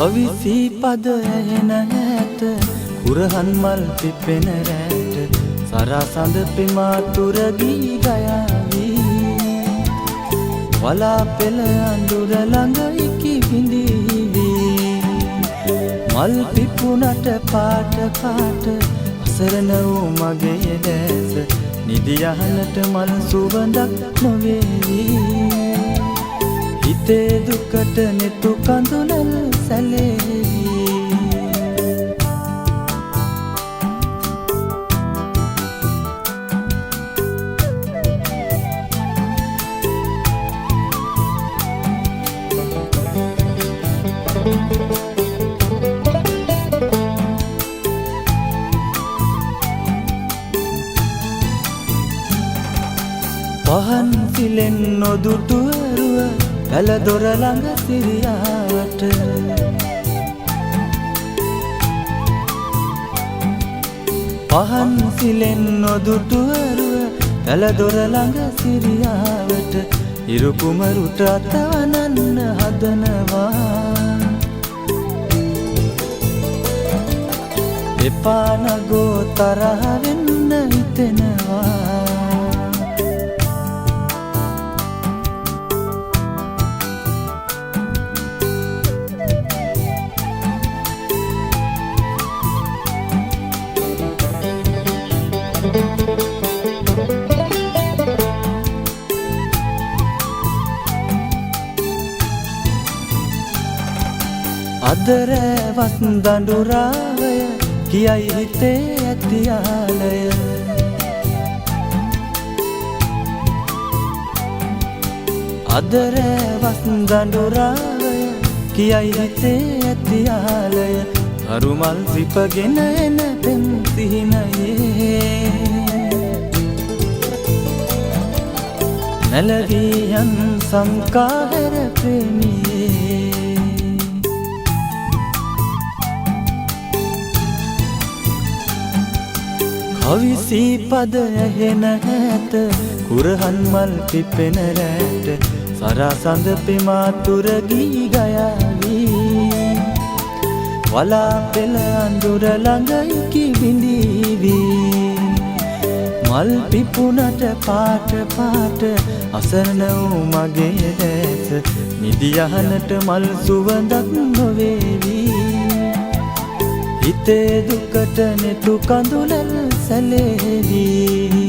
කවිසී පද ඇහෙන ඈත කුරහන් මල් පිපෙන රැට සරසඳ පෙමාතුර ගී ගයාවි වලා පෙළ අඳුර ළඟ ඉකි බිඳීවි මල් පිපුණට පාට පාට අසරණ වූ මගේ දැස නිදි යහනට මල් සුවඳක් නොවේවි හිතේ දුකට නෙතු කඳුලල් සැලේවි. පහන් සිලෙන් නොදුටු අරුව පැල දොර ළඟ සිරියාවට පහන් සිලෙන් නොදුටු අරුව පැල දොර ළඟ සිරියාවට හිරු කුමරුට අතවනන්න හදනවා එපා නගෝ තරහ වෙන්න හිතෙනවා. අද රෑ වස් දඬුරාවය කියයි හිතේ ඇති ආලය අද රෑ වස් දඬුරාවය කියයි හිතේ ඇති ආලය කරුමල් සිපගෙන එන පෙම් සිහිනයේ නැලවී යන් සංකාහැර ප්‍රේමියේ. කවිසී පද ඇහෙන ඈත කුරහන් මල් පිපෙන රැට සරසඳ පෙමාතුර ගී ගයාවි වලා පෙළ අඳුර ළඟ ඉකි බිඳීවි මල් පිපුණට පාට පාට අසරණ වූ මගේ දැස නිදි යහනට මල් සුවඳක් නොවේවි හිතේ දුකට නෙතු කඳුලල් සැලේවි.